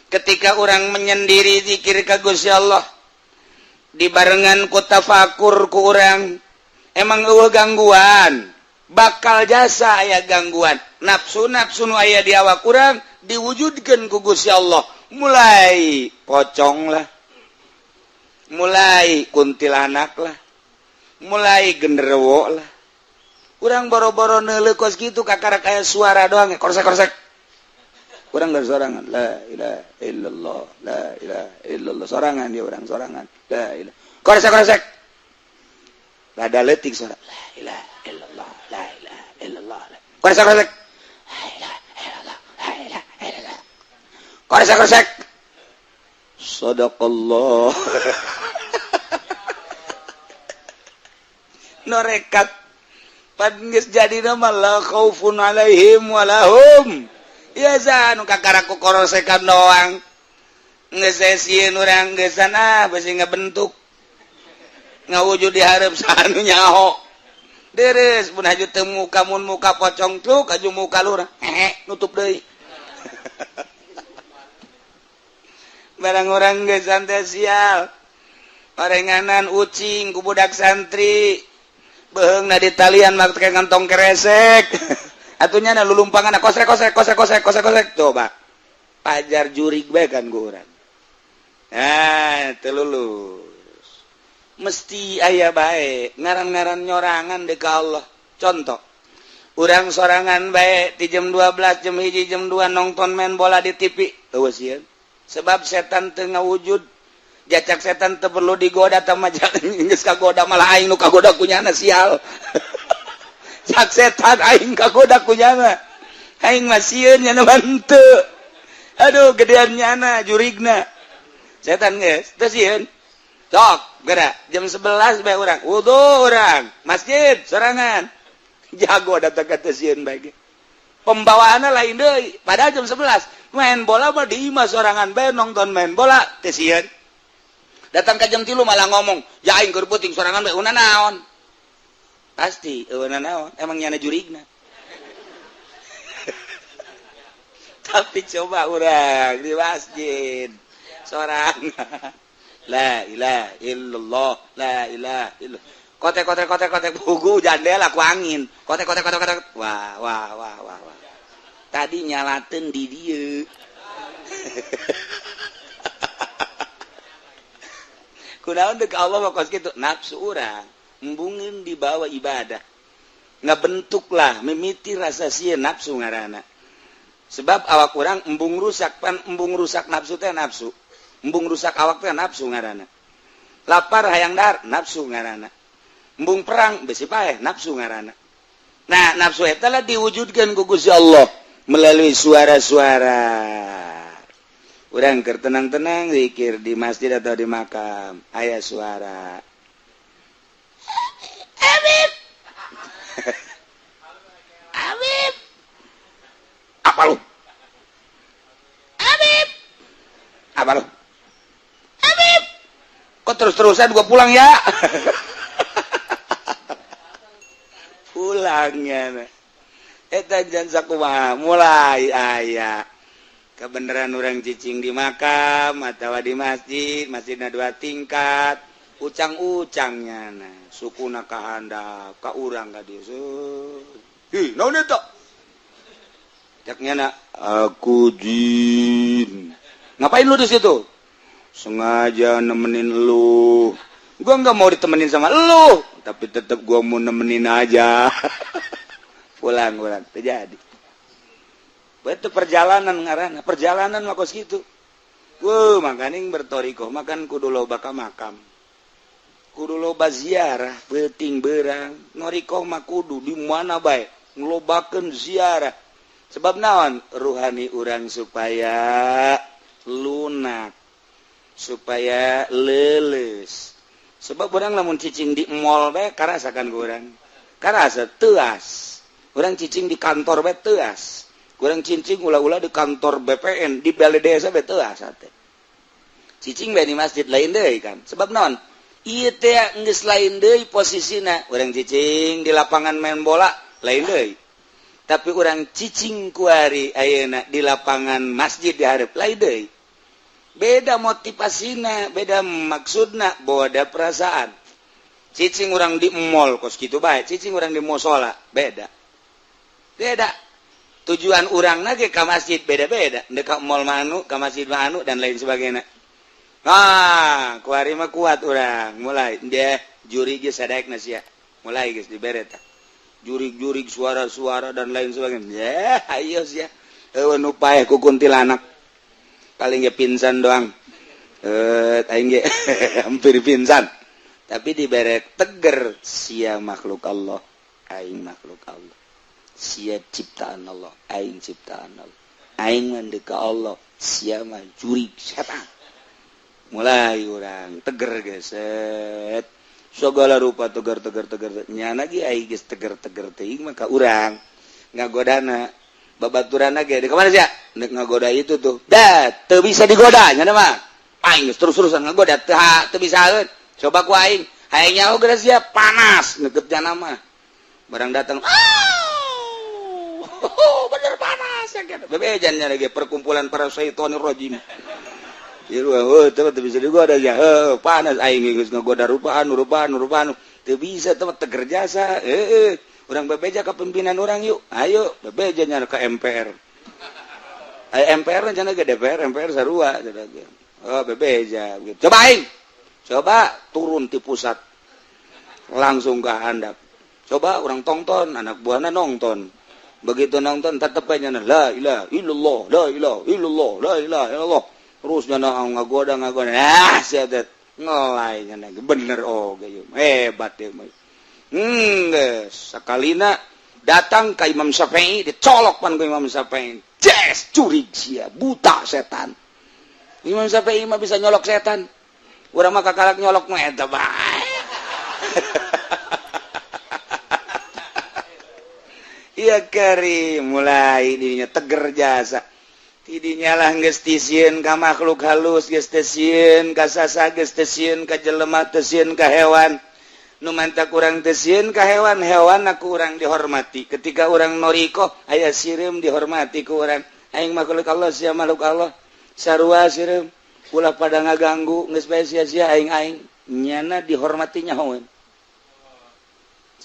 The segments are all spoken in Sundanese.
Ketika orang menyendiri zikir ka Gusti Allah, dibarengan ku tafakur ku urang, emang euweuh gangguan? Bakal jasa aya gangguan nafsu. Nafsu nu aya di awak urang diwujudkan ku Gusti Allah, mulai pocong lah, mulai kuntilanak lah, mulai genderuwo lah. Urang boro-boro neuleuh kos kitu, kakara kayak suara doang, korsek korsek. Urang dari sorangan, la ilaha illallah, la ilaha illallah, sorangan dia, urang sorangan, la ilaha, korsek korsek, rada leutik suara, la ilaha illallah, la ilaha illallah, korsek korsek, la ilaha illallah, la ilaha illallah, korsek korsek, sadaqallah. Norekat pan geus jadi nama, la khaufun alaihim walahum ya. Nu kakara ku korosekan doang geus sieun urang, geus ah besi ngabentuk ngawujud di hareup saha nu nyaho. Deres pun haju teu muka, mun muka pocong truk aju muka lurah, hehe, nutup deui. Barang orang geus santai, sial, parenganan ucing ku budak santri, beheungna di talian make kantong keresek atunya na lulumpangan, kosrek kosrek kosrek kosrek kosrek kosrek. Coba pajar jurig bae kan ku urang. Nah, teu lulus, mesti aya bae ngaran-ngaran nyorangan dek ka Allah. Contoh, urang sorangan bae di jam 12, jam 1, jam 2 nonton main bola di TV, euweuh sieun, sebab setan teu ngawujud. Jacak setan teu perlu digoda, tama geus kagoda, malah aing nu kagoda kunyana. Sial, cak setan aing kagoda kunyana, aing mah sieun, nyana mah henteu. Aduh, gedean nyana jurigna. Setan geus teu sieun. Sok gerak jam 11 bae urang wudu, urang masjid sorangan, jago datang ka teu sieun bae ge. Pembawaanna lain deui, padahal jam 11 main bola mah di imah sorangan bae nonton main bola teu sieun. Datang ke jam 3 malah ngomong, ya aing keur peuting sorangan bae una naon. Pasti eueuna naon, emang nyana jurigna. Tapi coba urang di masjid sorangan, la ilaha illallah, la ilaha illallah, kotek kotek kotek kotek, bugu jandela ku angin, kotek kotek kotek kotek, wah wah wah wah wah, tadi nyalaten di dieu. Kunaon deuk Allah mah kos kitu? Nafsu urang embungin dibawa ibadah, ngabentuklah mimiti rasa sieun, nafsu ngaranna. Sebab awak urang embung rusak pan, embung rusak nafsu teh, nafsu embung rusak awak teh nafsu ngaranna. Lapar hayang dahar, nafsu ngaranna. Embung perang besi paeh, nafsu ngaranna. Nah, nafsu eta lah diwujudkan ku Gusti Allah melalui suara-suara. Urang keur tenang-tenang zikir di masjid atau di makam, aya suara, "Habib, Habib." "Apa lu?" "Habib." "Apa lu?" "Habib." Kok terus-terusan? Gua pulang ya, pulangnya. Eta jan sakumaha mulai aya kebenaran. Orang cicing di makam atau di masjid, masjidna dua tingkat, ucang-ucangnya, nah sukuna ka handap ka urang, ka dieu. Hi, naon eta? Caknya na, "Aku jin." "Ngapain lu di situ?" "Sengaja nemenin lu." "Gua nggak mau ditemenin sama lu, tapi tetap gua mau nemenin aja." Pulang pulang, terjadi itu perjalanan ngaranna, perjalanan mah kos kitu. Wuh, makanya bertorikoh makan kudu loba ka makam, kudu loba ziarah peuting berang. Ngorikoh mah kudu di mana bae ngelobakeun ziarah. Sebab naon? Ruhani urang supaya lunak, supaya leuleus. Sebab urang lamun cicing di mall bae karasakan ku urang, karasa teuas. Urang cicing di kantor bae teuas. Kurang cincing ulah-ulah di kantor BPN, di balai desa bae teuas. Cicing bae di masjid lain deui kan. Sebab naon? Ieu teh geus lain deui posisina. Urang cicing di lapangan main bola lain deui. Tapi urang cicing kuari ayeuna di lapangan masjid di hareup lain deui. Beda motivasina, beda maksudna, beda perasaan. Cicing urang di mall kos kitu bae, cicing urang di musola beda. Beda. Tujuan urang ge ka masjid beda-beda, ndek ka mall mah anu, ka masjid mah anu dan lain sebagainya. Ah, kuari mah kuat urang, mulai dia jurig ge sadaekna sia. Mulai geus dibere tah. Jurig-jurig suara-suara dan lain sebagainya. Ya, ayo sia. Eueuh nu paeh ku kuntilanak. Paling ge pingsan doang. Eh, aing ge hampir pingsan. Tapi dibere teger sia makhluk Allah, aing makhluk Allah. Sia ciptaan Allah, aing ciptaan Allah. Aing mah ka Allah, sia mah jurig setan. Mulai urang teger geset segala rupa tegar tegar tegar nyana ge ai geus teger teger teuing maka urang ngagodana babaturan ge di kamana sia nek ngagoda itu tuh da teu bisa digoda nyana mah aing geus terus-terusan ngagoda teu teu bisaeun coba ku aing hayang nyaho geus sia panas ngeukeut nyana mah barang datang oh bener panas ya gitu bebejan nya lagi perkumpulan para syaitonir rajim. Oh, teu bisa digoda ya. Panas aing geus ngagoda rupaan rupaan rupaan teu bisa teu teger jasa. Heeh, urang bebeja ka pimpinan urang yuk. Ayo bebeja nya ka MPR. Ayo MPR cenah ge DPR MPR sarua cenah ge. Oh bebeja coba aing. Coba turun ti pusat. Langsung ke handap. Coba urang tongton anak buahna nonton. Begitu nonton tetep aja la ilaha illallah la ilaha illallah la ilaha illallah. Terus nyana ngagoda ngagoda ah sia teh ngelai nyana bener oh ge hebat ieu mah. Geus sakalina datang ka Imam Syafi'i dicolok pan ku Imam Syafi'i. Jes jurig sia buta setan. Imam Syafi'i mah bisa nyolok setan. Urang mah kakalak nyolok mah eta bae. Iya kari mulai dirinya teger jasa. Tidinya lah geus tisieun ka makhluk halus, geus teu sieun ka sasa, geus teu sieun ka jelema, teu sieun ka hewan. Nu manta kurang teu sieun ka hewan, hewan aku urang dihormati. Ketika urang noriko aya sireum dihormati ku urang. Aing makhluk Allah sia makhluk Allah. Sarua sireum ulah pada ngaganggu geus bae sia-sia aing-aing nyana dihormati nyahoeun.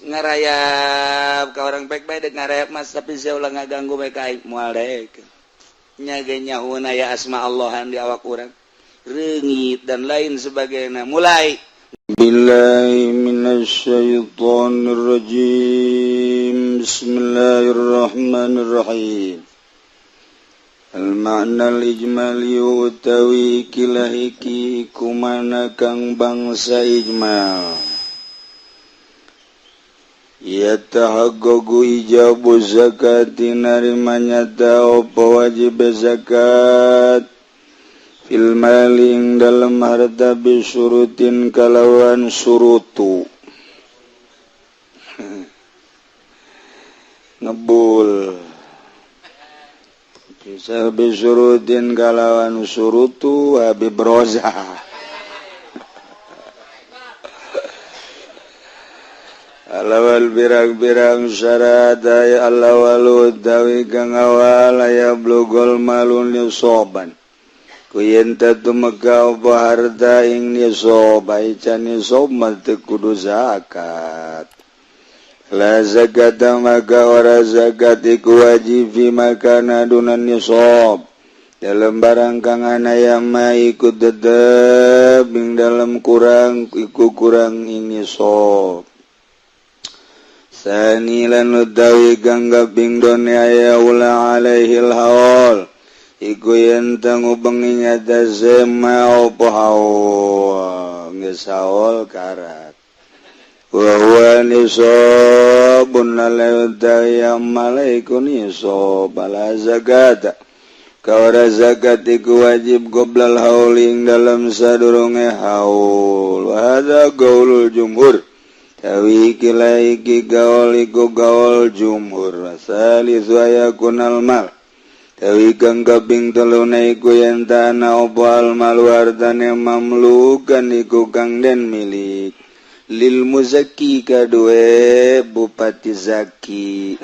Ngarayap ka orang baik bae dek ngarayap mas tapi sia ulah ngaganggu bae ka aing moal daek. Nyage nyahoeun aya asma Allahan di awak urang reungit dan lain sebagainya mulai billahi minasyaitonir rajim. Bismillahirrahmanirrahim. Al-ma'na al-ijmali utawi ikilah iki kumana kang bangsa ijmal ya tahaggogu ijabu zakati narima nyata apa wajib zakat fil mali ing dalem harta bisurutin kalawan surutu ngebul bisa bisurutin kalawan surutu Habib Roza alawal birang-birang syarat ay alawalu dawi kang awal aya blugol malun nisoban ku yen teu tumeka apa harta ing nisob ai can nisob mah teu kudu zakat la zakata maka ora zakat iku wajib fi makana dunan nisob dalam barang kang anaya mah iku tetep ing dalam kurang iku kurang ing nisob. Sani lan utawi kang kaping done aya ula alaihil haul iku yen ngubengi nyata sema apa haul geus haul karat wa huwa nisabun utawi amalaiku nisab la zakat kawara zakat iku wajib qoblal haul ing dalam sadurunge haul wa hadza qaulul jumhur tawi kila iki gaul iku gaul jumhur salisu ayakunal mal. Tawi kang kaping teluna iku yen ana apa al malu hartane mamlukan iku kang den milik lil muzaki kadue bupati zaki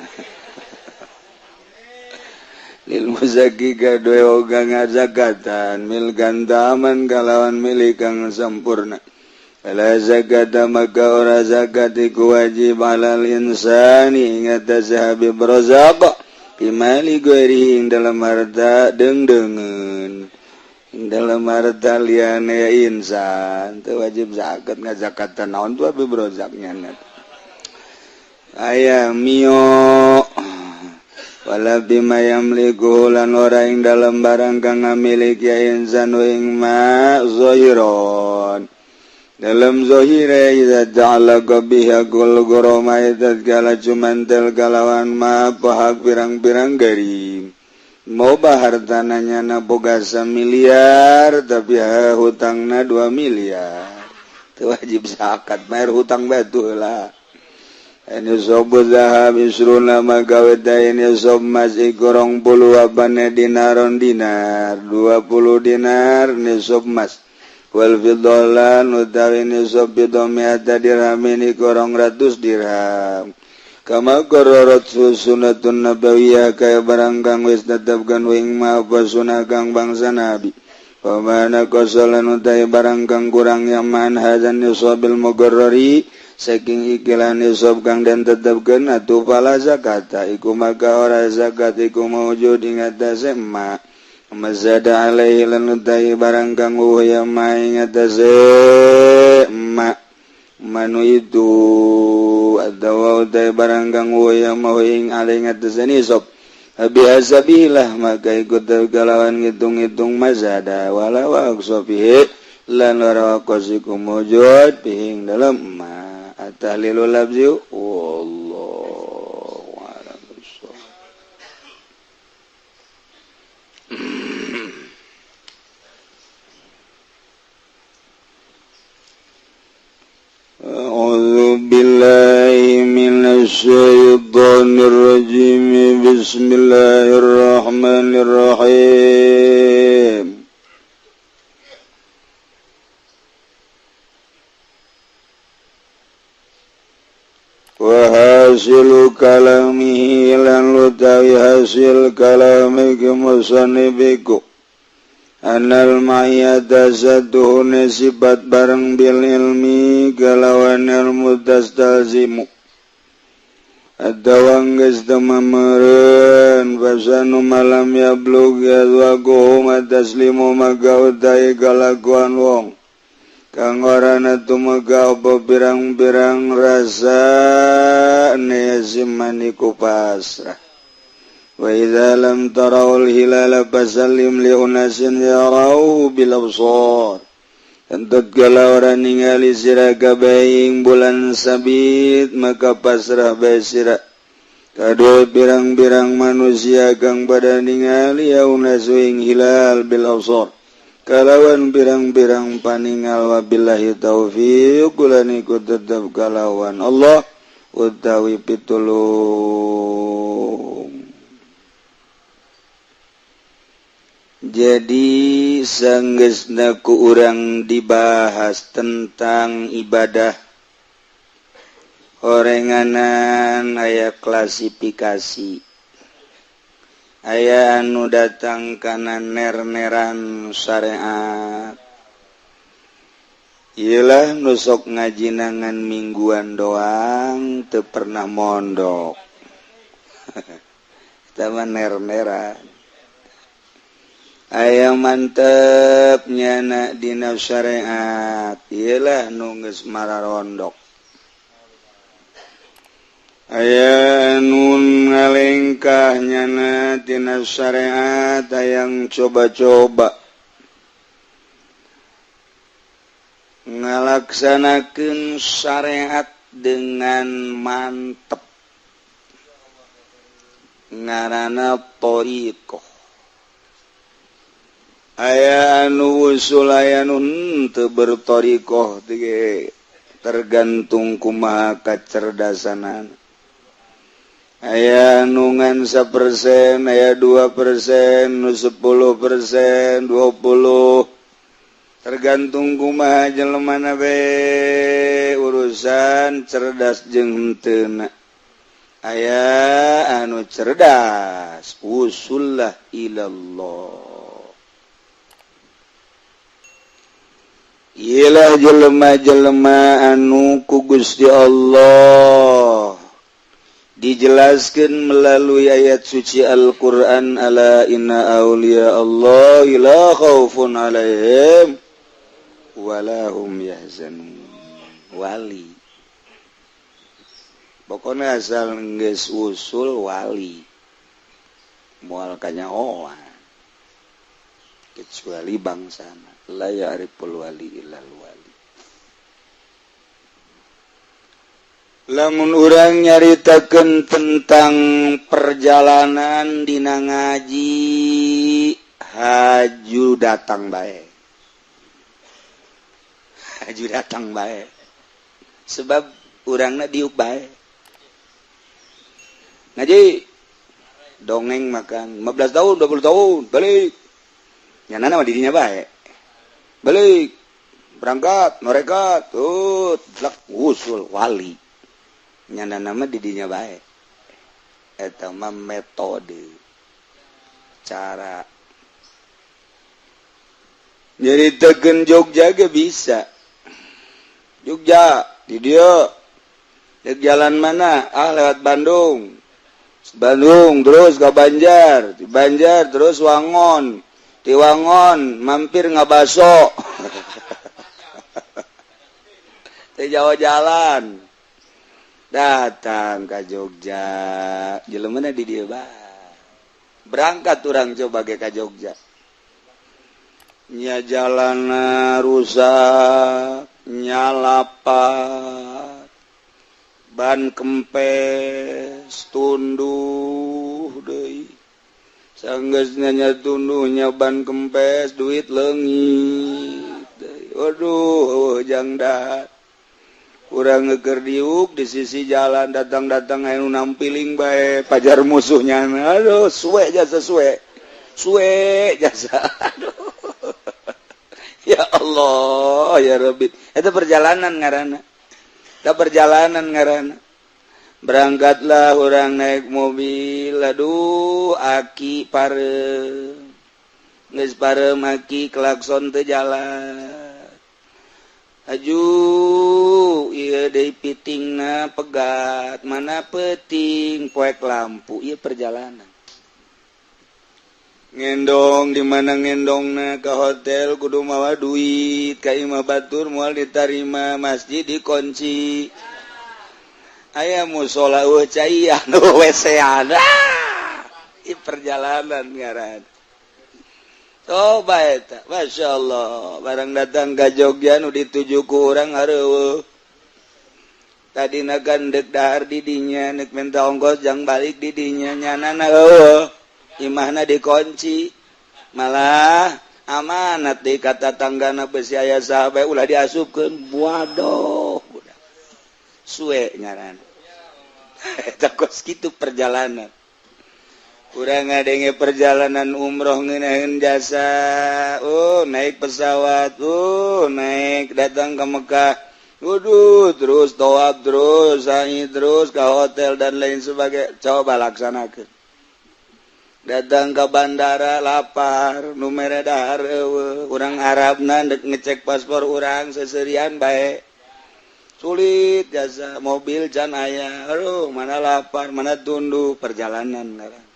lil muzaki kadue oga ngazakatan mil gantaman kalawan milik kang sampurna. Fala zakata maka ora zakat iku wajib alal insani ing atase Habib Razak imali ghairihi ing dalam harta dengdengen ing dalam harta liyane insan teu wajib zakat ngazakatan naon tuh Habib Razak nya aya mio wala bima yamliku lan ora ing dalam barang kang ngamiliki insan ing ma zahiron dalam zahire idza ta'alaqa biha kul gurama idza kala cumantel kalawan ma pahak pirang-pirang garim mau hartananya na boga miliar tapi hutangna 2 miliar teu wajib zakat bayar hutang batu lah. Ini sobu zahab isruna maka ini sob masih gorong puluh apane dinaron dinar 20 dinar nisob mas wal fiddolan utawi nisab bidomiata dirhamin iku 200 dirham kama qararat sunnatun nabawiyah kaya barang kang wis tetepkeun ing ma apa sunah kang bangsa nabi pamana qasalan utawi barang kang kurang yaman hadzan nisabil mugarrari saking ikilah nisab kang den tetepkeun atuh fala zakata iku maka ora zakat iku maujud ing atase ma mazada alaihi lan utai barang kang ya ma ing atase ma manu itu atawa utai barang kang ya ma ing alaihi atase nisab bihasabilah maka ikut kalawan ngitung-ngitung mazada wala wa aqsafihi lan ora qasiku mujud pihing dalam ma at-tahlilul lafzi wallahu a'lam bissawab. A'udzu billahi minasy syaithanir rajim. Bismillahirrahmanirrahim. Wa hasilu kalamihi lan utawi hasil kalami musannifiku anal ma'iyata satuhune sifat bareng bil ilmi kalawan ilmu tastalzimu atawa geus teu mameureun fasanu malam yablug yadwaguhum taslimu maka utai kalakuan wong kang ora tumega apa pirang-pirang rasa nesimaniku pasrah. Wa idza lam tarawul hilala fasallim li unasin yarauhu bil absar. Entut kala ora ningali sira kabeh ing bulan sabit maka pasrah bae sira kadue pirang-pirang manusia kang pada ningali ya unasu ing hilal bil absar kalawan pirang-pirang paningal. Wabillahi taufiq lan iku tetep kalawan Allah utawi pitulung. Jadi sanggeusna ku urang dibahas tentang ibadah horenganan aya klasifikasi aya anu datang kana ner-neran syariat iyalah nu sok ngajinangan mingguan doang teu pernah mondok eta mah ner-neran. Aya mantep nyana dina syariat iyalah nu geus mararondok. Aya nu ngalengkah nyana dina syariat hayang coba-coba ngalaksanakeun syariat dengan mantep ngaranna thariqah. Aya anu usul aya nu henteu berthariqah tergantung kumaha kacerdasanana. Aya nu ngan 1%, aya 2%, nu 10%, 20, tergantung kumaha jelemana be, urusan cerdas jeung henteu. Aya anu cerdas usullah ilallah. Iyalah jelema-jelema anu ku Gusti Allah dijelaskan melalui ayat suci Al-Qur'an, ala inna auliya Allah la khaufun alaihim wala hum yahzanun. Wali pokoknya asal geus usul wali moal kanyahoan kecuali bangsana la ya'riful wali illal wali. Lamun urang nyaritakeun tentang perjalanan dina ngaji, haju datang bae, haju datang bae, sebab urangna diuk bae ngaji dongeng makan 15 tahun 20 tahun balik nyana mah dirinya bae balik berangkat mereka tuh tlak usul wali nyana nama didinya bae. Eta mah metode cara nyaritakeun Jogja ge bisa. Jogja di dieu dek jalan mana, ah lewat Bandung, Bandung terus ke Banjar, di Banjar terus Wangon, di Wangon mampir ngabaso teh jauh jalan datang ke Jogja, jelemana di dieu bae. Berangkat urang coba ge ka Jogja, nya jalana rusak, nyalapat, ban kempes, tunduh deui. Sanggeusna nya tunduhnya ban kempes, duit leungit deui. Waduh, jang dahar. Urang ngeukeun diuk di sisi jalan, datang-datang anu nampiling bae pajar musuhnya. Aduh, suwe jasa suwe. Suwe jasa. Aduh. Ya Allah, ya Rabbi. Itu perjalanan ngaranna. Itu perjalanan ngaranna. Berangkatlah orang naik mobil, aduh aki pareum. Geus pareum aki klakson teu jalan. Aju ieu deui pitingna pegat, mana peuting poek lampu, ieu perjalanan. Ngendong di mana ngendongna ke hotel kudu mawa duit, ka imah batur moal ditarima, masjid dikunci. Aya musola eueuh caian WC-an. Ieu perjalanan ngaran. Coba eta, Masya Allah, barang datang ka Jogja nu dituju ku urang areueuh. Tadina kan deuk dahar di dinya, deuk minta ongkos jang balik di dinya, nyanana eueuh. Imahna dikunci, malah amanat di kata tanggana besi aya saha bae ulah diasupkeun. Waduh, budak suwe ngaran. Eta kos kitu perjalanan. Urang ngadenge perjalanan umroh ngeunaheun jasa, oh naik pesawat, oh naik datang ke Mekah, waduh terus tawaf terus sa'i terus ke hotel dan lain sebagainya. Coba laksanakeun. Datang ke bandara lapar, nu mere dahar eueuh, urang Arabna dek ngecek paspor urang seserian bae. Sulit jasa, mobil can aya, aduh mana lapar, mana tunduh perjalanan ngaran.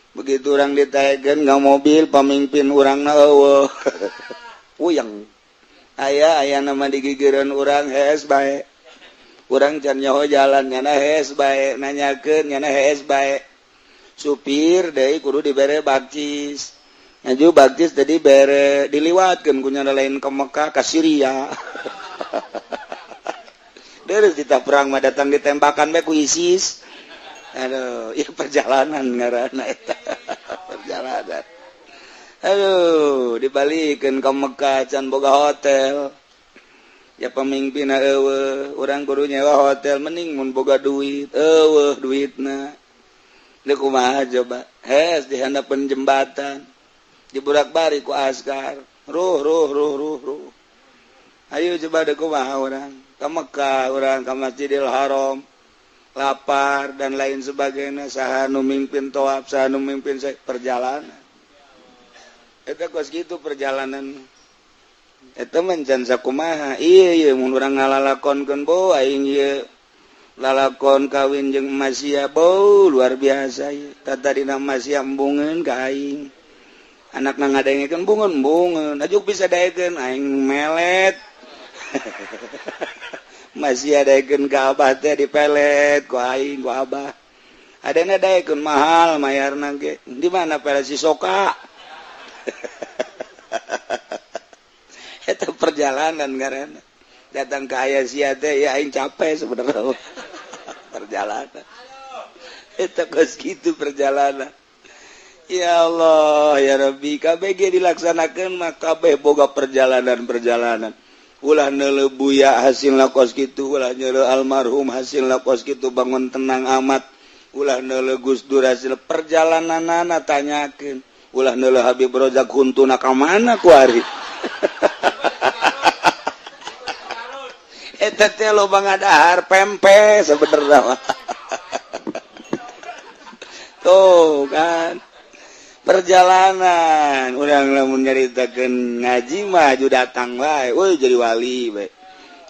Begitu urang ditaekeun ka mobil, pamimpin urangna eueuh. Puyeng. Aya aya nama digigireun urang hees bae. Urang can nyaho jalan nyana hees bae, nanyakeun nyana hees bae. Supir deui kudu dibere bakcis. Ngaju bakcis tadi bere diliwatkeun ku nyana lain ke Mekah ka Syria. Terus kita perang mah datang ditembakan bae ku ISIS. Aduh, ieu perjalanan ngaranna eta. Perjalanan. Aduh, dibalikeun ka Mekah can boga hotel. Ya, pemimpin euweuh, urang kudu nyewa hotel. Mending mun boga duit, euweuh duitna. Deuk kumaha coba? Hes di handapeun jembatan, diburak-bari ku askar, ruh ruh ruh ruh ruh. Ayo coba, deuk kumaha urang ka Mekah, urang ka Masjidil Haram, lapar dan lain sebagainya? Saha nu mimpin toab? Saha nu mimpin perjalanan? Eta kos kitu perjalanan eta mencan sakumaha. Iya iya, mun urang ngalalakonkeun, bo aing ieu lalakon kawin jeung Masia, bo luar biasa ieu. Tadina Masia embungeun ka aing, anakna ngadengekeun bungeun bungeun, ajuk bisa daekeun aing melet. Masih daekeun ka abah teh, dipelet ku aing, ku abah. Adana daekeun mahal mayarna ge. Di mana pelet si soka? Itu perjalanan karena datang ke ayah sia teh ya aing capek sebenarnya perjalanan itu kos gitu perjalanan. Ya Allah, ya Rabbi, KBG dilaksanakan mah kabeh boga perjalanan-perjalanan. Ulah neuleuh Buya hasilna kos kitu, ulah neuleuh almarhum hasilna kos kitu, bangun tenang amat. Ulah neuleuh Gus Dur hasil perjalananana, tanyakeun. Ulah neuleuh Habib Rozak, huntuna ka mana kuari? Eta teh loba ngadahar pempe sebenarnya. Tuh kan perjalanan urang, lamun nyaritakeun ngaji mah aju datang wae, woi jadi wali bae.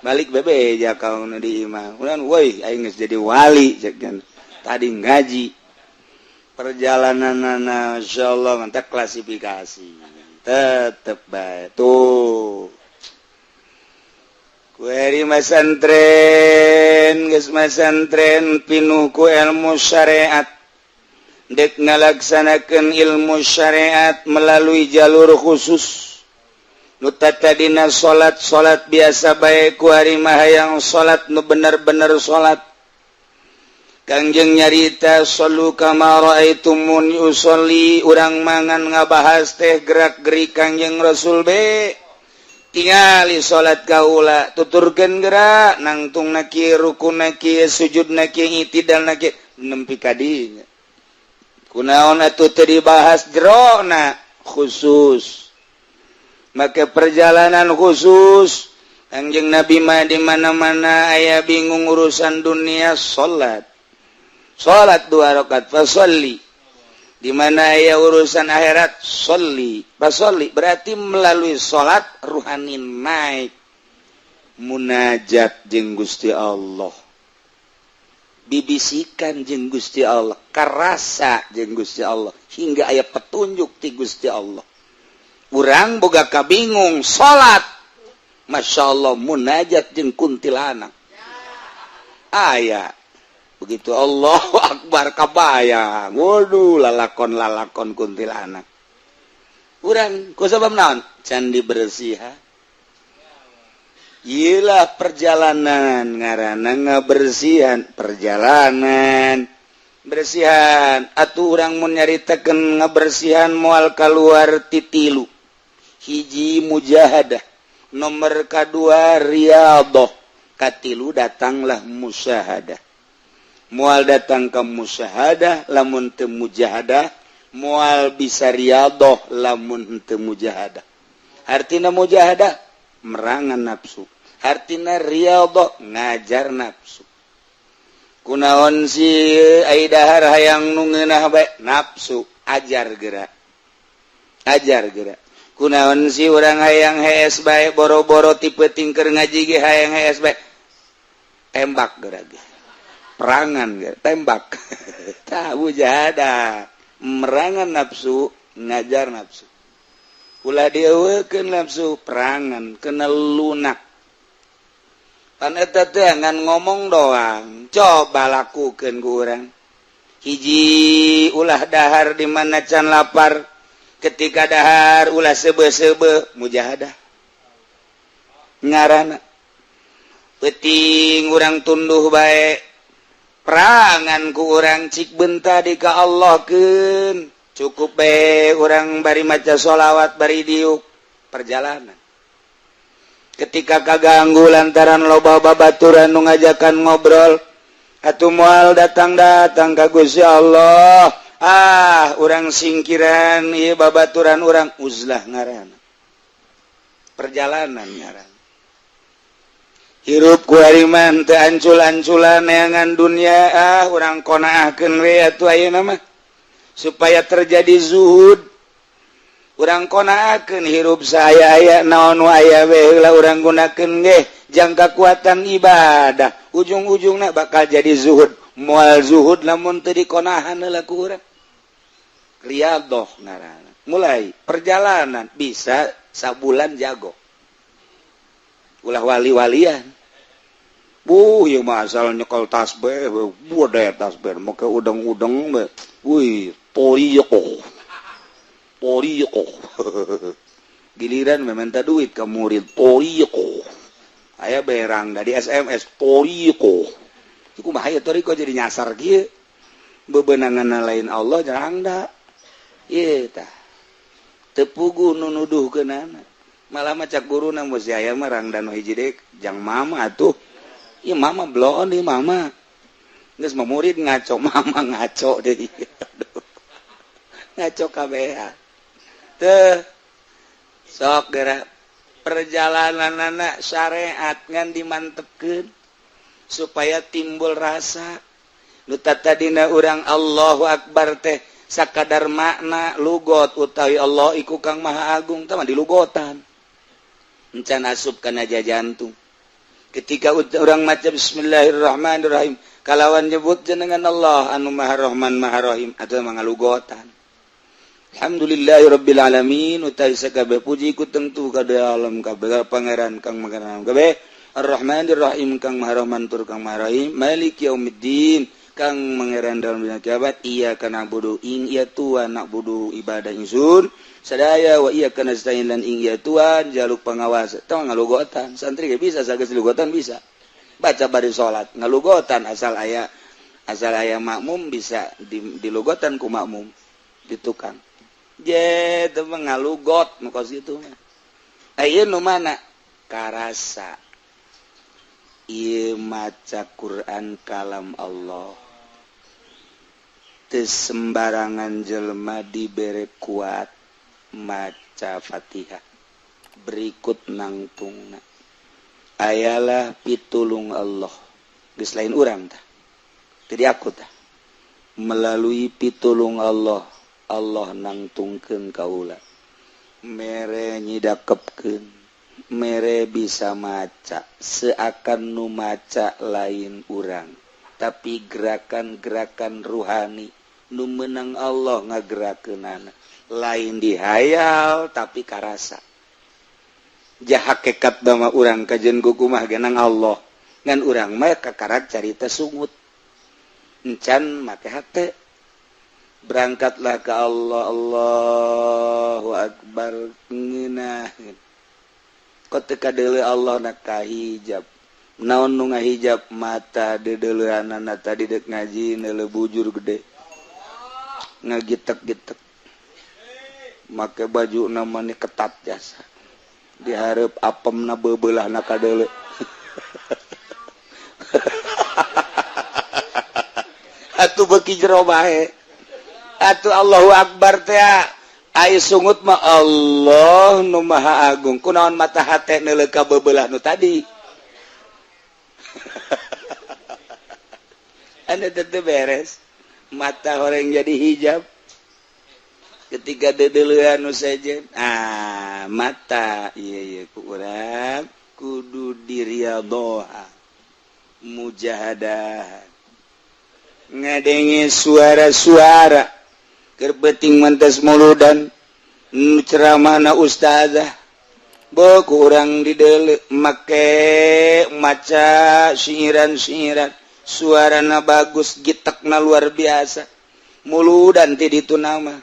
Balik bebe ja ka nu di imah. Urang, woi, aing geus jadi wali cek tadi ngaji. Perjalanan insyaallah mantap, klasifikasi tetep bae tuh. Kueri masantren, geus masantren pinuh ku ilmu syariat, dek ngalaksanakeun ilmu syariat melalui jalur khusus. Nu tadina salat salat biasa bae, kuari mah hayang salat nu bener-bener salat. Kangjeng nyarita, "Shallu kama raaitumuni usolli." Urang mangan ngabahas teh gerak-gerik Kangjeng Rasul be. Tingali salat kaula, tuturkeun gerak nangtung na kieu, ruku na kieu, sujud na kieu, itidal na kieu, nempi kadinya. Kunaon atuh teu dibahas jerona khusus? Make perjalanan khusus. Kangjeng Nabi mah di mana-mana aya bingung urusan dunia, salat, salat dua rakaat, fasolli. Di mana aya urusan akhirat, sholli, fasolli. Berarti melalui salat ruhani naik, munajat jeung Gusti Allah, bibisikan jeung Gusti Allah, karasa jeung Gusti Allah, hingga aya petunjuk ti Gusti Allah. Urang boga kabingung salat, Masya Allah, munajat jeung kuntilanak aya. Begitu Allahu Akbar kabayang, waduh, lalakon lalakon kuntilanak urang. Ku sabab naon? Can dibersihan. Iyalah, perjalanan ngaranna ngabersihan, perjalanan bersihan. Atuh urang mun nyaritakeun ngabersihan moal keluar ti tilu: hiji mujahadah, nomor kedua riyadhah, katilu datanglah musyahadah. Moal datang ke musyahadah lamun teu mujahadah, moal bisa riyadhah lamun teu mujahadah. Artina mujahadah merangan nafsu, hartina riyadhah ngajar nafsu. Kunaon si ai dahar hayang nu ngeunah bae? Nafsu ajar gerak, ajar gerak. Kunaon si urang hayang hees bae, boro-boro tipe tingker ngaji ge hayang hees bae? Tembak gerak ge, perangan ge, tembak. Tah, mujahadah merangan nafsu, ngajar nafsu. Ulah dieuweukeun nafsu, perangan kena lunak. Pan eta teh ngan ngomong doang, coba lakukeun ku urang. Hiji, ulah dahar di mana can lapar. Ketika dahar ulah sebe-sebe, mujahadah ngaranna. Peuting urang tunduh bae, perangan ku urang. Cik benta di ka Allah keun, cukup bae urang bari maca sholawat bari diuk. Perjalanan. Ketika kaganggu lantaran loba babaturan nu ngajakan ngobrol atuh moal datang-datang ka Gusti Allah. Ah, urang singkiran ieu babaturan urang, uzlah ngaran, perjalanan ngaran. Hirup ku hariman teu ancul-anculan neangan dunia. Ah, urang qonaahkeun we atuh ayeuna mah supaya terjadi zuhud. Urang qonaahkeun hirup saya aya naon nu aya we heula urang gunakeun ge jang kakuatan ibadah. Ujung-ujungna bakal jadi zuhud. Moal zuhud lamun teu dikonahan heula ku urang. Riyadhoh ngaranna, mulai perjalanan. Bisa sabulan jago, ulah wali-walian. Bu, ieu mah asal nyekel tasbih, bude tasbih make udeng-udeng we. Wih, toriqoh. Toriqoh. Giliran meminta duit ke murid, toriqoh. Aya berang dari SMS, toriqoh. Iku bahaya toriqoh jadi nyasar kieu. Bebenangan lain Allah jarang da. Ieu tah. Teu puguh nu nuduhkeunana. Malah mah cak guruna mun aya mah rangda nu hiji deui jang mama atuh. Ieu mama bloon ieu mama. Geus mah murid ngaco, mama ngaco deui. Ngaco kabehan. Teu sok geura perjalanan anak syariat ngan dimantepkeun supaya timbul rasa nu tadina urang Allahu Akbar teh sakadar makna lugot utawi Allah iku kang maha agung tah mah dilugotan, encan asup kana jantung. Ketika orang maca bismillahirrahmanirrahim kalawan nyebut jenengan Allah anu maha rahman maha rahim atau mangalugotan. Alhamdulillahirabbil alamin utawi sakabeh puji ku tentu ka alam kabeh pangeran kang pangeran kabeh, Ar-Rahmanir Rahim kang maha rahman tur kang maha rahim, Malik yaumiddin kang pangeran dalam dina kiamat, iyyaka na'budu ing iya tuan na'budu ibadah ingsun sadaya, wa iyyaka nasta'in lan ing iya tuan jaluk pengawas. Tong ngalugotan santri ge bisa, sageus lugotan bisa baca bari salat ngalugotan, asal aya makmum bisa di, dilugotan ku makmum di tukang je teu ngalugot nu kos kitu mah. Aya nu mana karasa ieu maca Quran kalam Allah, teu sembarangan jelema dibere kuat maca Fatihah berikut nangtungna ayalah pitulung Allah. Geus lain urang tah, jadi aku tah melalui pitulung Allah, Allah nangtungkeun kaula mere nyidakepkeun mere bisa maca seakan nu maca lain urang, tapi gerakan-gerakan ruhani nu menang Allah ngagerakeunana, lain dihayal tapi karasa. Jahat hakekat dama urang kajen kukumah genang Allah ngan urang mah kakarak carita sungut encan make hate. Berangkatlah ke Allah, Allahu Akbar, ngeunah kok teu kadeuleu Allah na kahijab. Naon nu ngahijab? Mata deudeuleunana tadi dek ngaji neuleu bujur gede ngagitek-gitek make baju namanya ketat jasa diharap apemna beubeulahna kadeuleu. Atuh beuki jero bae atuh Allahu Akbar teh ai sungut mah Allah nu Maha Agung. Kunaon mata hate neuleuh ka beubelah nu tadi? Anda tentu beres mata orang jadi hijab ketika dedeleuan nu sejen. Ah, mata iya iya ku urang kudu diriadhoha mujahadah ngadenge suara-suara keur peuting mantes muludan ceramahna ustazah bo ku urang dideuleu make maca syiiran-syiiran, suarana bagus, gitekna luar biasa, muludan ti ditu nama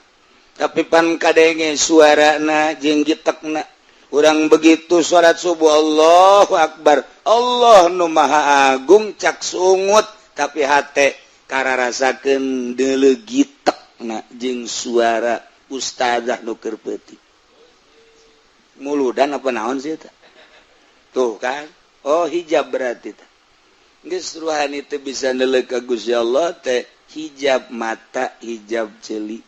tapi pan kadenge suarana jeung gitekna urang. Begitu salat subuh, Allahu Akbar, Allah nu Maha Agung cak sungut, tapi hate kararasakeun deuleu gitekna jeung suara ustazah nu keur peuting muludan apa naon sih eta. Tuh kan? Oh hijab berarti teh. Geus ruhani teu bisa neuleuh ka Gusti Allah teh hijab mata, hijab ceuli,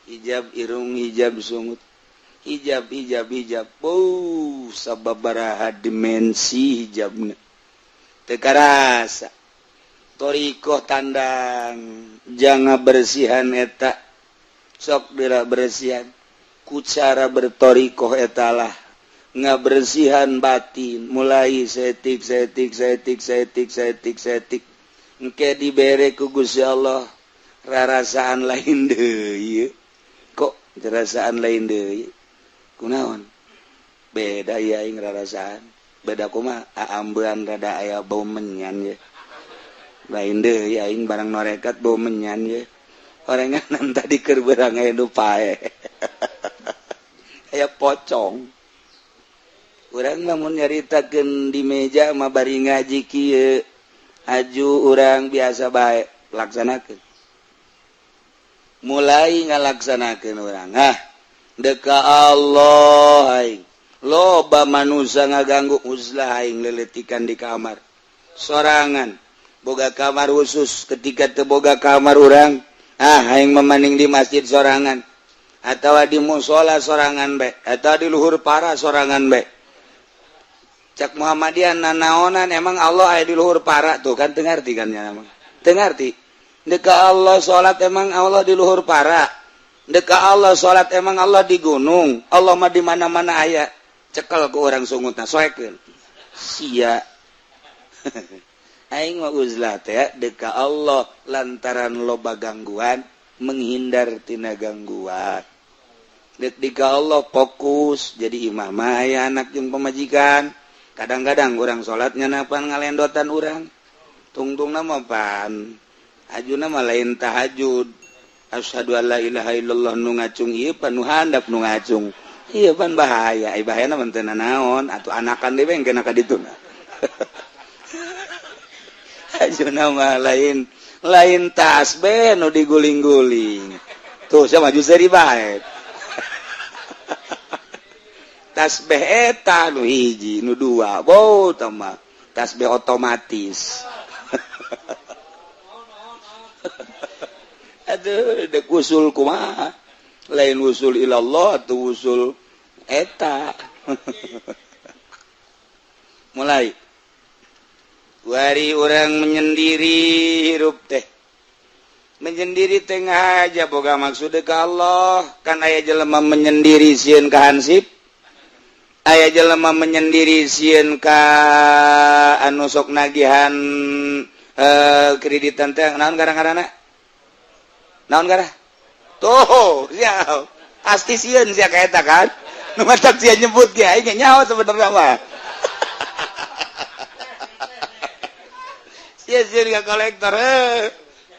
hijab irung, hijab sungut, hijab hijab hijab. Oh, sababaraha dimensi hijabna. Teu karasa. Thoriqoh tandang jangan bersihan eta sok dira bersihan ku cara berthoriqoh etalah ngabersihan batin mulai setik setik setik setik setik setik engke dibere ku Gusti Allah rarasaan lain deui kok rarasaan lain deui kunaon beda ya aing rarasaan beda kumaha aambean rada aya bau menyan ye lain deui aing barang norekat bau menyan ye orenganan tadi keur beurang aya nu pae aya pocong. Urang mah mun nyaritakeun di meja mah bari ngaji kieu aju urang biasa bae laksanakeun mulai ngalaksanakeun urang ah deka Allah aing loba manusia ngaganggu uzlah aing leletikan di kamar sorangan boga kamar khusus ketika teu boga kamar urang ah aing memaning di masjid sorangan atau di musola sorangan bae atau di luhur para sorangan bae. Cak Muhammadiyah nanaonan emang Allah aya di luhur para tuh kan teu ngarti kan nya emang teu ngarti. Deka Allah salat emang Allah di luhur para, deka Allah salat emang Allah di gunung, Allah mah di mana-mana aya. Cekel ku urang sungutna soekeun sia. Aing mah uzlah teh deka Allah lantaran loba gangguan menghindar tina gangguan. Deka Allah fokus jadi imam mah aya anak jeung pamajikan. Kadang-kadang urang salatnya napan ngalendotan urang tungtungna mah pan ajuna mah lain tahajud asyhadu alla ilaha illallah nu ngacung ieu pan nu handap nu ngacung ieu pan bahaya ai bahayana mah teu nanaon atuh anakan deui engke ka dituna. Ajuna mah lain lain tasbih nu diguling-guling tuh sia maju seuri bae tasbih eta nu hiji nu dua bau tah tasbih otomatis. Aduh dek usul kumaha lain usul ilallah atau usul eta. Mulai wari orang menyendiri hirup teh menyendiri tengah aja boga maksud ke Allah kan aya jelema menyendiri sieun ka hansip aya jelema menyendiri sieun ka anu sok nagihan kreditan teh naon gara-garana naon gara tuh sia pasti sieun sia ka eta kan nu matak sia nyebut ge aing nyaho sebenarnya mah. Sia sieun ka kolektor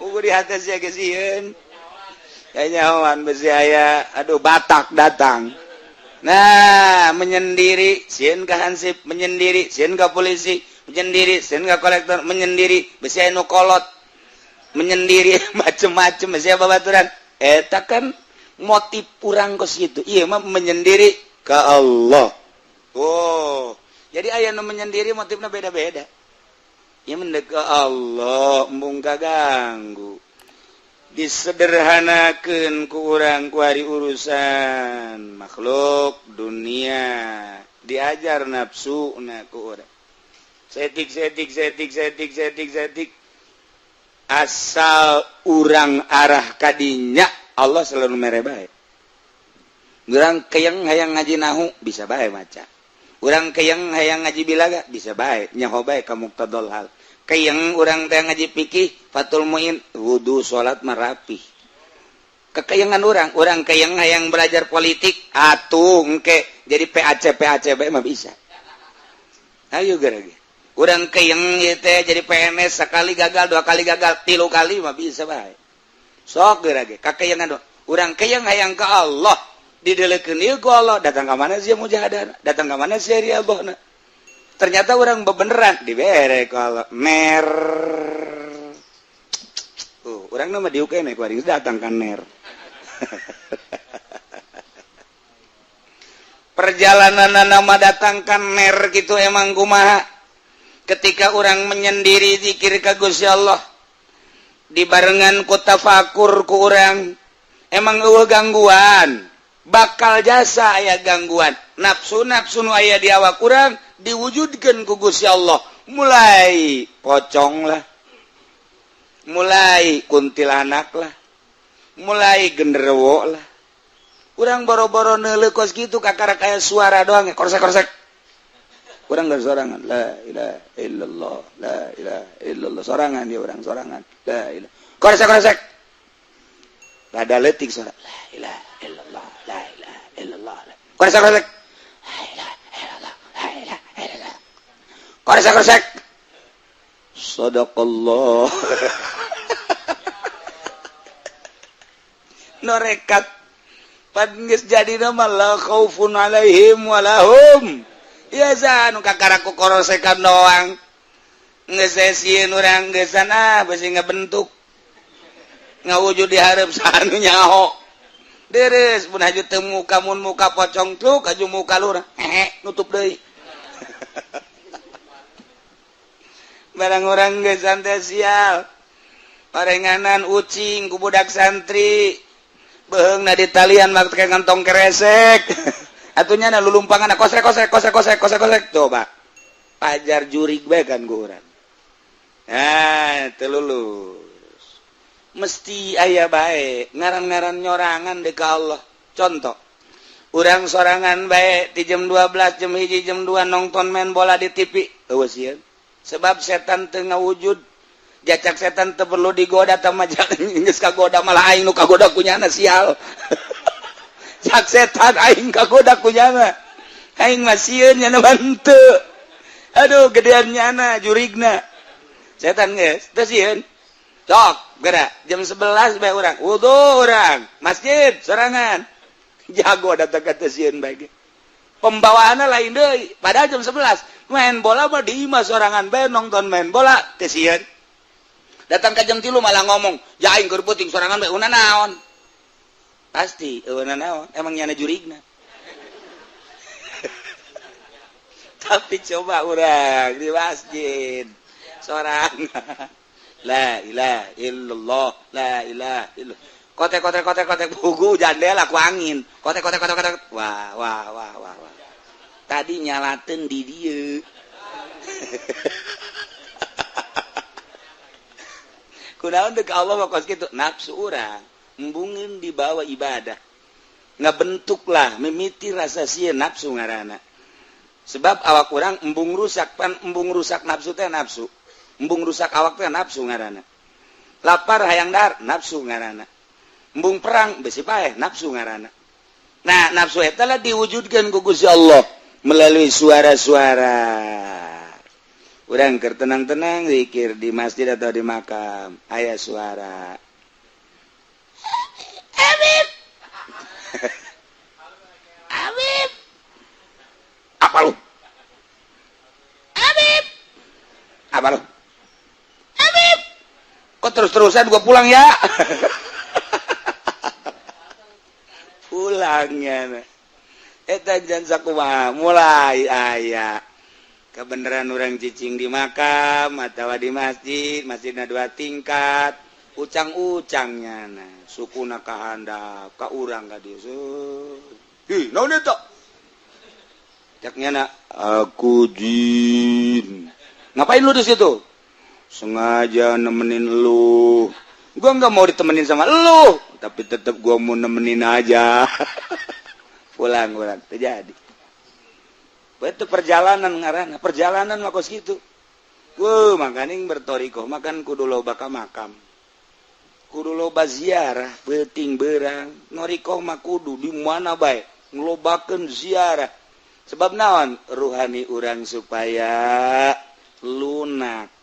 ugu di hati sia ge sieun nyahoan besi aya aduh Batak datang. Nah menyendiri sieun ka hansip menyendiri sieun ka polisi menyendiri sieun ka kolektor menyendiri besi aya nu kolot menyendiri macem-macem besi aya babaturan eta kan motif urang kos kitu ieu mah menyendiri ka Allah. Oh jadi aya nu menyendiri motifna beda-beda ieu mendek ka Allah embung kaganggu disederhanakeun ku urang ku hari urusan makhluk dunia diajar nafsu na ku urang setik setik setik setik setik setik asal urang arah kadinya Allah selalu mere bae. Urang keyeng hayang ngaji nahu bisa bae maca, urang keyeng hayang ngaji bilaga bisa bae nyaho bae ka muqtadal hal. Keyeng urang teh ngaji fikih Fathul Muin wudu salat marapih kekeyengan urang urang keyeng hayang belajar politik atuh engke jadi PAC PAC bae mah bisa. Ayo gerage urang keyeng ieu teh jadi PNS sekali gagal dua kali gagal tilu kali mah bisa bae sok gerage kakeyengan urang keyeng hayang ka Allah didelekeun ieu ku Allah datang ka mana sia mujahadah datang ka mana sia riadohna ternyata orang bebeneran dibere kalau ner tuh orang nama diuk ene ku datang kan ner. Perjalanan nama datangkan mer gitu emang kumaha ketika orang menyendiri zikir ka Gusti Allah dibarengan ku tafakur ku urang, emang eueuh gangguan, bakal jasa aya gangguan nafsu. Nafsu nu aya di awak urang diwujudkeun ku Gusti Allah, mulai pocong lah, mulai kuntilanak lah, mulai genderuwo lah. Urang boro-boro neuleuh kos kitu, kakara kayak suara doang ya, korsek korsek. Urang gak sorangan, la ilaha illallah, la ilaha illallah, sorangan dia, urang sorangan, la ilaha, korsek korsek, rada leutik suara, la ilaha illallah, la ilaha illallah, korsek korsek, la ilaha illallah, la ilaha illallah, korsek korsek, sadaqallah. Norekat pan geus jadi nama la khaufun alaihim walahum yahzanun, kakara ku korosekan doang geus sieun urang geusan ah, beusi ngabentuk ngawujud di hareup sanu nyaho deres mun haju teu muka, mun muka pocong truk haju muka lurah hehe nutup deui. Barang urang geus teh sial, parenganan ucing ku budak santri, beheungna ditalian make kantong keresek atunya na lulumpangan, kosrek kosrek kosrek kosrek kosrek kosrek. Coba pajar jurig bae kan ku urang. Ah, teu lulus, mesti aya bae ngaran-ngaran nyorangan deui ka Allah. Contoh, urang sorangan bae di jam 12, jam 1, jam 2 nonton main bola di TV, eueuh sieun, sebab setan teu ngawujud. Jacak setan teu perlu digoda tama, geus kagoda, malah aing nu kagoda kunyana sial. Cak setan aing kagoda kunyana, aing mah sieun, nyana mah henteu. Aduh, gedean nyana jurigna setan, geus teu sieun. Cok gerak jam 11 bae urang wudu, urang masjid sorangan, jago datang ka teu sieun bae ge. Pembawaanna lain deui, padahal jam 11 main bola mah di imah sorangan bae nonton main bola teu sieun. Datang ke jam 3 malah ngomong, ya aing keur peuting sorangan bae una naon, pasti una naon, emang nyana jurigna. Tapi coba urang di masjid sorangan, la ilaha illallah, la ilaha illallah, kotek kotek kotek kotek, buku jandela ku angin, kotek kotek kotek kotek, wah wah wah wah wah, tadi nyalaten di dieu. Kunaon deuk Allah mah kos kitu, nafsu urang embungeun dibawa ibadah, ngabentuklah mimiti rasa sieun, nafsu ngaranna. Sebab awak urang embung rusak, pan embung rusak nafsu teh nafsu, embung rusak awak teh nafsu ngaranna. Lapar hayang dahar nafsu ngaranna, embung perang besi paeh nafsu ngaranna. Nah, nafsu eta lah diwujudkeun ku Gusti Allah melalui suara-suara. Urang keur tenang-tenang zikir di masjid atau di makam, aya suara Habib, Habib, apa lu, Habib, apa lu, Habib, kok terus-terusan, gua pulang ya. Pulangnya eta jan sakumaha mulai aya kebenaran orang cicing di makam atau di masjid, masjidna dua tingkat, ucang-ucangnya nah sukuna kahandap ka urang ka dieu. Hi, naon eta? Cak nyana, aku jin. Ngapain lu di situ? Sengaja nemenin lu. Gua nggak mau ditemenin sama lu, tapi tetap gua mau nemenin aja. Pulang urang terjadi. Itu perjalanan ngaranna, perjalanan mah kos kitu. Wuh, makaning bertorikoh makan kudu loba ka makam. Kudu loba ziarah peuting beurang. Norikoh mah kudu di mana bae ngelobakeun ziarah. Sebab naon? Ruhani urang supaya lunak,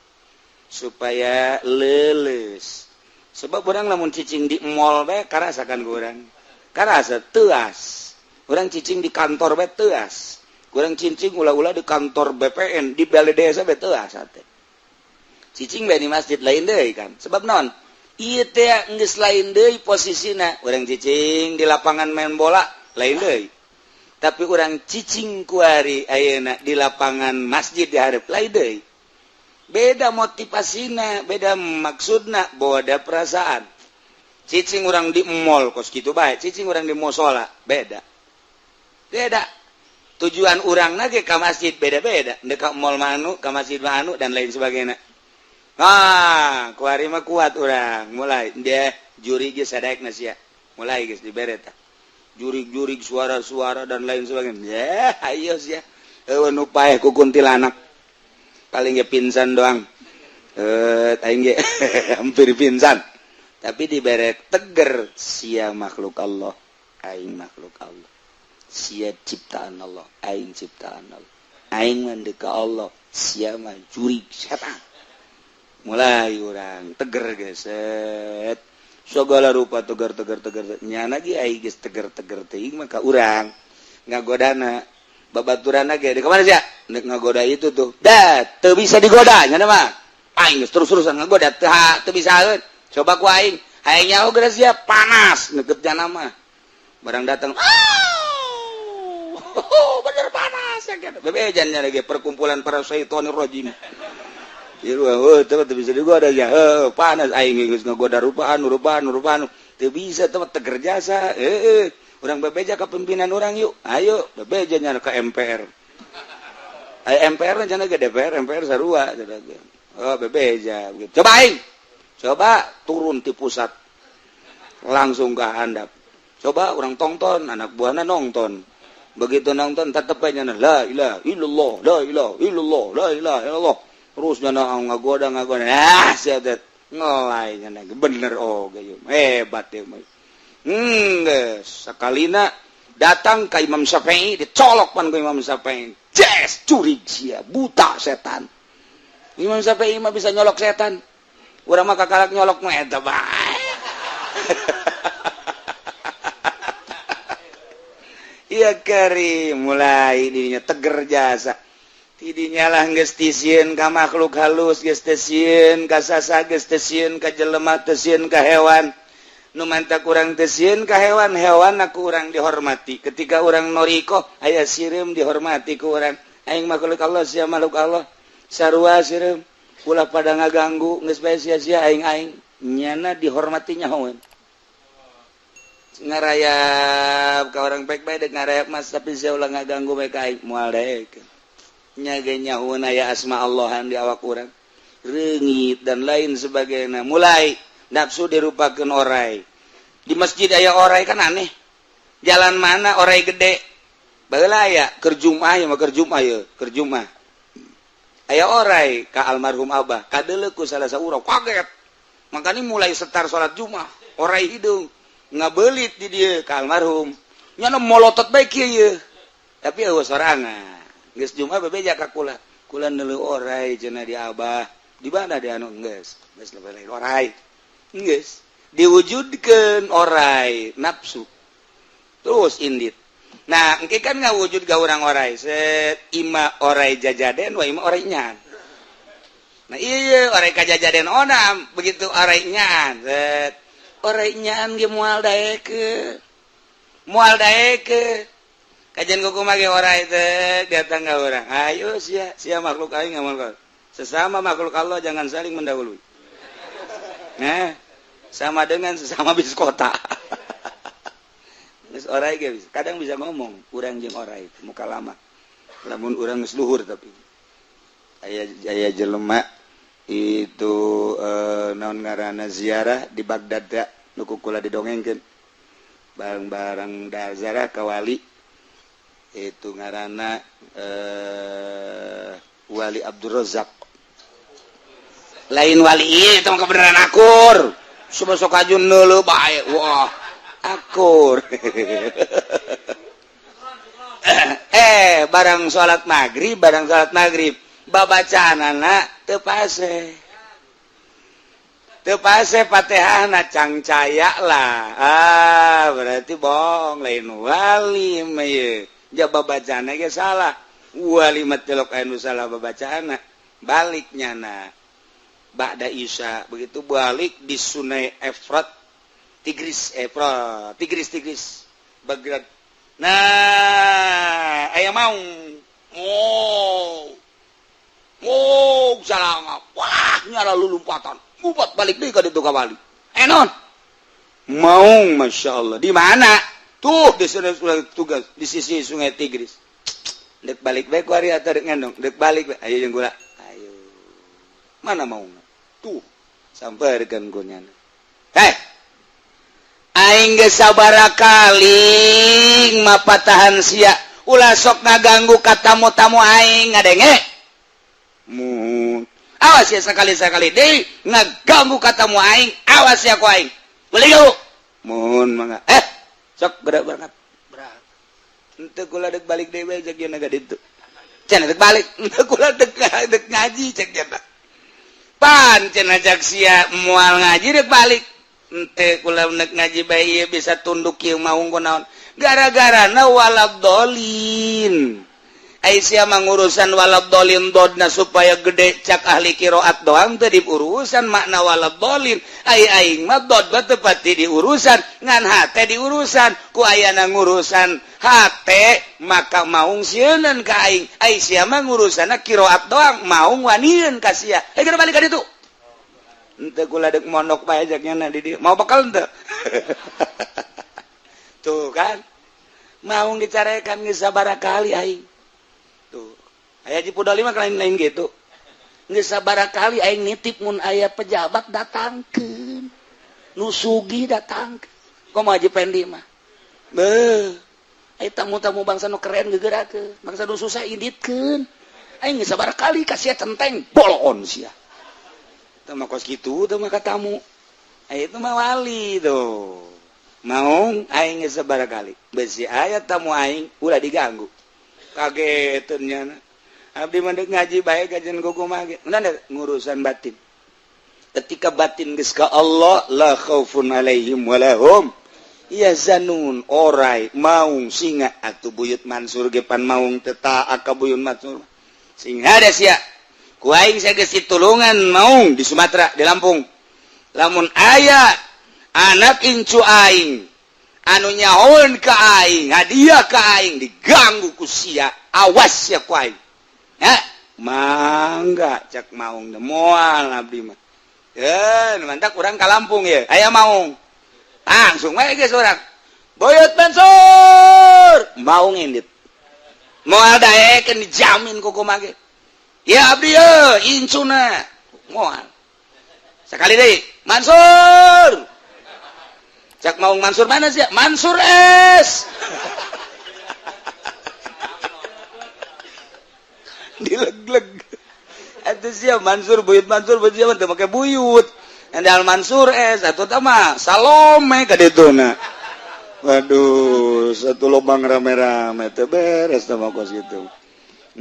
supaya leuleus. Sebab urang lamun cicing di mall bae karasakan ku urang. Karasa teuas. Urang cicing di kantor bae teuas. Kurang cincing ulah-ulah di kantor BPN di balai desa bae teuas ate. Cicing bae di masjid lain deui kan. Sebab naon? Ieu teh geus lain deui posisina. Urang cicing di lapangan main bola lain deui. Tapi urang cicing kuari ayeuna di lapangan masjid di hareup lain deui. Beda motivasina, beda maksudna, beda perasaan. Cicing urang di mall kos kitu bae, cicing urang di musola beda. Beda. Tujuan urang ge ka masjid beda-beda, dek ka mall manu, ka masjid manu dan lain sebagainya. Ah, kuari mah kuat urang, mulai dia juri geus sadaekna sia. Mulai geus dibere tah. Jurig-jurig suara-suara dan lain sebagainya. Ya, ayo sia. Eueuh nu paeh ku kuntilanak. Paling ge pingsan doang. Aing ge hampir pingsan. Tapi dibere teger sia makhluk Allah, aing makhluk Allah. Sia ciptaan Allah, aing ciptaan Allah. Aing mah deuk ka Allah, sia mah jurig setan. Mulai urang teger geset segala rupa tegar tegar tegar nyana ge ai geus teger teger teuing maka urang ngagodana babaturanna ge di kamana sia nek ngagoda itu tuh dah teu bisa digoda nyana mah aing geus terus-terusan ngagoda teu teu bisaeun coba ku aing hayang nyaho geus sia panas neukeut jana mah barang datang oh bener panas ya bebejan nya ge perkumpulan para syaitonir rajim. Oh, teu bisa digoda ya. Panas aing geus ngagoda rupaan rupaan rupaan teu bisa teu teger jasa. Heeh, urang bebeja ka pimpinan urang yuk. Ayo bebeja nya ka MPR. Aya MPR cenah ge DPR, MPR sarua cenah. Oh, bebeja. Coba aing. Coba turun ti pusat. Langsung ke handap. Coba urang tongton, anak buahna nonton. Begitu nonton tetep aja la ilaha illallah, la ilaha illallah, la ilaha illallah. Terus nyana ngagoda ngagoda ah sia teh ngelai nyana bener oh ge hebat ieu mah. Geus sakalina datang ka Imam Syafi'i dicolok pan ku Imam Syafi'i. Jes curig sia buta setan. Imam Syafi'i mah bisa nyolok setan. Urang mah kakalak nyolok mah eta bae. Iya kari mulai dirinya teger jasa. Tidinya lah geus tisieun ka makhluk halus, geus teu sieun ka sasa, geus teu sieun ka jelema, teu sieun ka hewan. Nu manta kurang teu sieun ka hewan, hewan aku urang dihormati. Ketika urang noriko aya sireum dihormati ku urang. Aing makhluk Allah, sia makhluk Allah. Sarua sireum, ulah pada ngaganggu, geus bae sia-sia aing-aing. Nyana dihormati nyahoeun. Ngarayap ka orang baik-baik dek ngarayap mas tapi sia ulah ngaganggu bae ka aing moal daekeun. Nyage nyahoeun aya asma Allahan di awak urang reungit dan lain sebagainya. Mulai nafsu dirupakeun orai di masjid aya orai kan aneh jalan mana orai gede baheula aya keur Jumat ya mah keur Jumat ye keur Jumat aya orai ka almarhum abah kadeuleu ku salah saurang kaget makanya mulai setar salat Jumat orai hidung ngabelit di dieu ka almarhum nyana molotot bae kieu ye tapi eueuh sorangan geus Jumat bebeja ka kula kula neuleuh orai cenah di abah di mana di anu geus geus lain orai geus diwujudkeun orai nafsu terus indit. Nah engke kan ngawujud ka urang orai set ima orai jajaden wa ima orai nyaan. Nah iya orai ka jajaden onam begitu orai nyaan set orai nyaan ge moal daekeun moal daekeun kajian kuku mage orai teh datang ka urang ayo sia sia makhluk aing ngamal sesama makhluk Allah jangan saling mendahului. Nah sama dengan sesama bis kota. Geus orai ge kadang bisa ngomong urang jeung orai muka lama lamun urang geus luhur tapi aya aya jelema itu naon ngaranna ziarah di Baghdad da nu ku kula didongengkeun bareng-bareng da ziarah ka wali itu ngaranna Wali Abdul Razak lain wali ieu itu mah kebenaran akur sok ajun neuleuh bae wah akur. Barang salat maghrib babacaanana teu pase teu pase Fatihahna cangcaya lah ah berarti bohong lain wali mah ieu jaba bacaanna ge salah wali mah tilok anu salah babacaanna balik nyana ba'da isya begitu balik di Sungai Efrat Tigris Efrat Tigris Tigris Baghdad Nah, aya maung. Oh. Oh, salah. Wah, nyala lulumpatan. Ngupat balik deui ka ditu ka wali. Eh, non. Maung, masya Allah. Di mana? Tuh di sana tugas di sisi Sungai Tigris. Dek balik bae ku ari atau dek ngendong? Dek balik bae. Ayo jeung kula. Ayo. Mana maung? Tuh, sampeurkeun ku nyana. Heh. Aing geus sabaraha kali mapatahan sia. Ulah sok ngaganggu ka tamu-tamu aing, ngadenge. Muhun. Awas ya, sekali-sekali deui ngaganggu ka tamu aing, awas ya ku aing. Beli yuk. Muhun, mangga. Eh, sok gerak berangkat. Berangkat. Henteu, kula dek balik deui bae, cek yeuna ka ditu. Cenah dek balik, henteu, kula dek dek ngaji, cek yeuna. Pan cenah cak sia moal ngaji dek balik. Henteu, kula dek ngaji bae, ieu bisa tunduk kieu maung kunaon. Gara-garana waladolin. Ai sia mah ngurusan waladolin dodna supaya gede cak ahli qiraat doang, teu diurusan makna waladolin. Ai aing mah dod mah teu pati diurusan, ngan hate diurusan. Ku ayana ngurusan hate maka maung sieunan ka aing. Ai sia mah ngurusanna qiraat doang, maung wanieun ka sia. Eh, geura balik ka ditu. Henteu, kula dek mondok bae, cek nya di dieu. Mau bekal henteu? Tuh kan. Maung dicarekan geus sabaraha kali aing. Tuh. Aya Haji Pudoli mah lain-lain gitu. Geus sabaraha kali aing nitip, mun aya pejabat datangkeun. Nu sugih datangkeun. Komo Haji Pendi mah. Beuh. Aya tamu-tamu bangsa nu keren geugerakeun, bangsa nu susah inditkeun. Aing geus sabaraha kali kasih centeng bolon sia. Teu mah kos kitu teu mah ka tamu. Aya itu mah wali tuh. Maung aing geus sabaraha kali. Besi aya tamu aing ulah diganggu. Kageteun nyana. Abdi mah deuk ngaji bae kajian kumaha ge. Ngurusan batin. Ketika batin geus ka Allah, la khaufun alaihim walahum yahzanun. Orai, maung, singa atuh Buyut Mansur ge pan maung teu taat ka Buyut Mansur. Sing hade sia. Ku aing geus ditulungan maung di Sumatera, di Lampung. Lamun aya anak incu aing anu nyahoeun ka aing, hadiah ka aing diganggu ku sia, awas ya ku aing. Ya, mangga, cak maung, moal abdi mah. Eh, mantap, urang ka Lampung ya. Aya maung. Langsung wae geus urang. Buyut Mansur! Maung indit. Moal daekeun, dijamin ku kumaha ge. Ya abdi ye, incuna. Moal. Sekali deui, Mansur! Cak maung, Mansur mana sih? Mansur S. Dileg-leg. Atuh sia Mansur, Buyut Mansur, buyut sia teu make buyut. Andal Mansur S atuh mah Salome ka dituna. Waduh, satu lubang rame-rame teh beres teh mah kos gitu.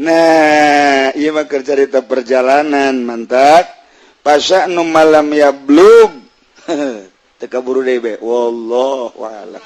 Nah, ieu mah keur carita perjalanan, mantap. Pasya nu malam ya blug. Teu kaburu deui be. Wallahu a'lam.